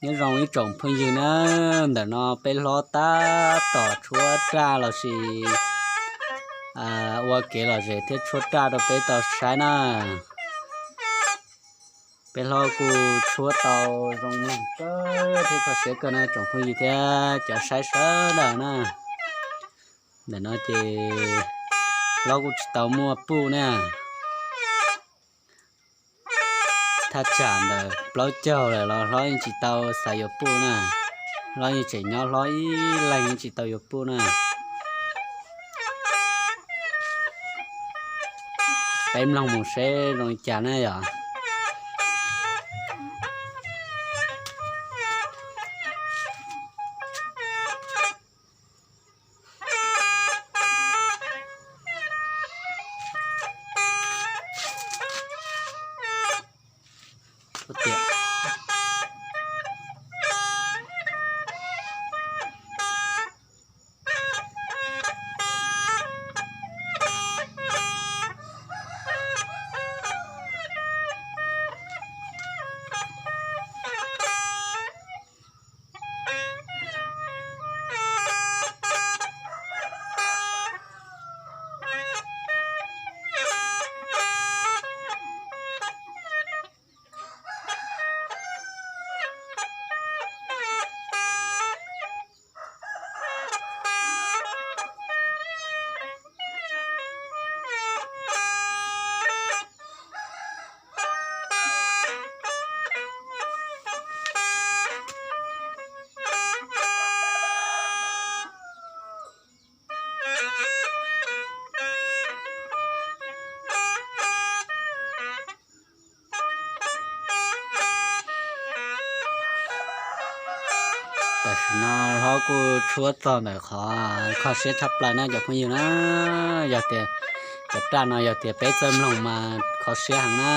Nyob zoo ib tsoom phooj ywg na, ntawm no peb hlob tab tom tshuab raj los sis ua kev lom zem thiab tshuab raj rau peb tau saib na. Peb hlob kuj tshuab tau zoo mloog kawg thiab kho siab kawg na tsoom phooj ywg thiab cov saib sawv daws na. Ntawm no ces hlob kuj tsis tau muaj puj na. Thaj tsam ntawm plaub caug lawm los hlob yeej tsis tau xav yuav puj na. Hlob yeej tseem nyob hlob ib leeg yeej tsis tau yuav puj na. Peb mloog mus seb zoo li cas na yom. Tam sim no hlob kuj tshuab txog ntawm qhov kho siab tshaj plaws na cov phooj ywg na. Yog tias cov raj no yog tias peb txawj mloog mas kho siab heev na.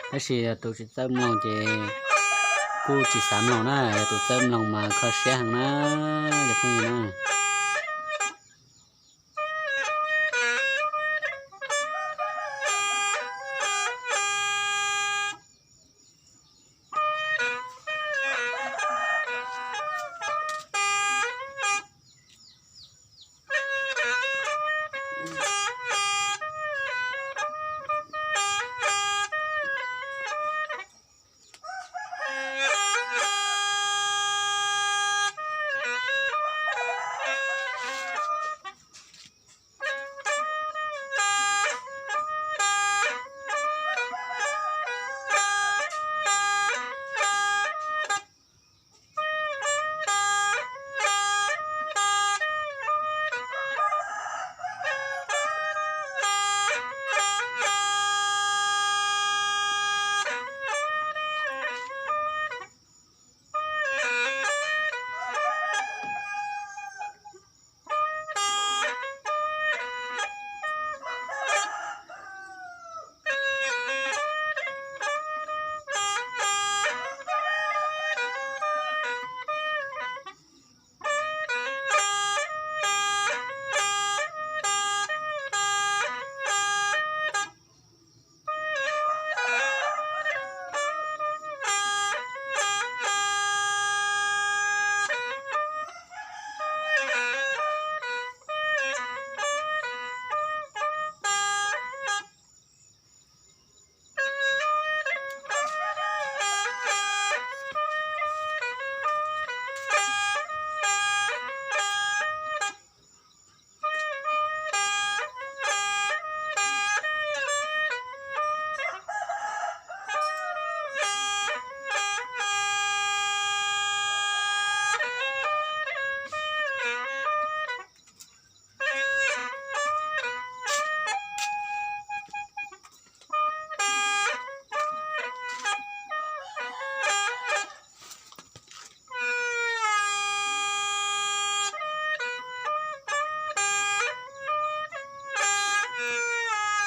Tab sis yog tus tsis txawj mloog ces kuj tsis xav mloog na, yog tus txawj mloog mas kho siab heev na cov phooj ywg na.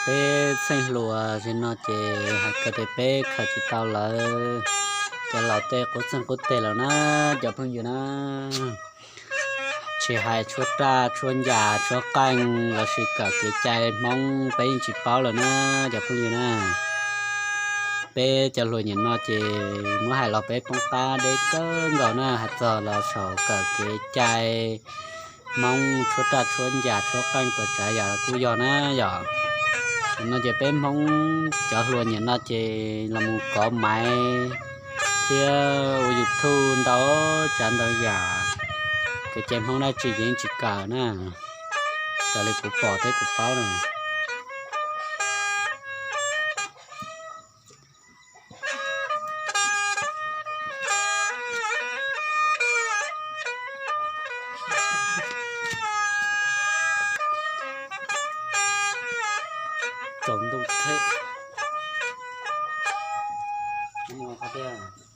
Peb txheej hluas ze no ces hais kawg tias peb khaws tsis tau lawv cov laus tej qub txeeg qub teg lawm na cov phooj ywg na. Tsis hais tshuab raj tshuab ncas tshuab qeej los sis kawm kev cai Hmoob peb yeej tsis paub lawm na cov phooj ywg na. Peb cov hluas nim no ces muab hais los peb poob qab deb kawg nkaus na, hais txog los saum kawm kev cai Hmoob tshuab raj tshuab ncas tshuab qeej puas tsav yam los kuj yog na yom. Nim no ces peb Hmoob cov hluas nim no ces los mus kov maiv thiab ua YouTube ntau tsav ntau yam, kev cai Hmoob dab tsi ces yeej tsis kawm na, raws li kuv pom thiab kuv paub na. Tsaus ntuj thiab.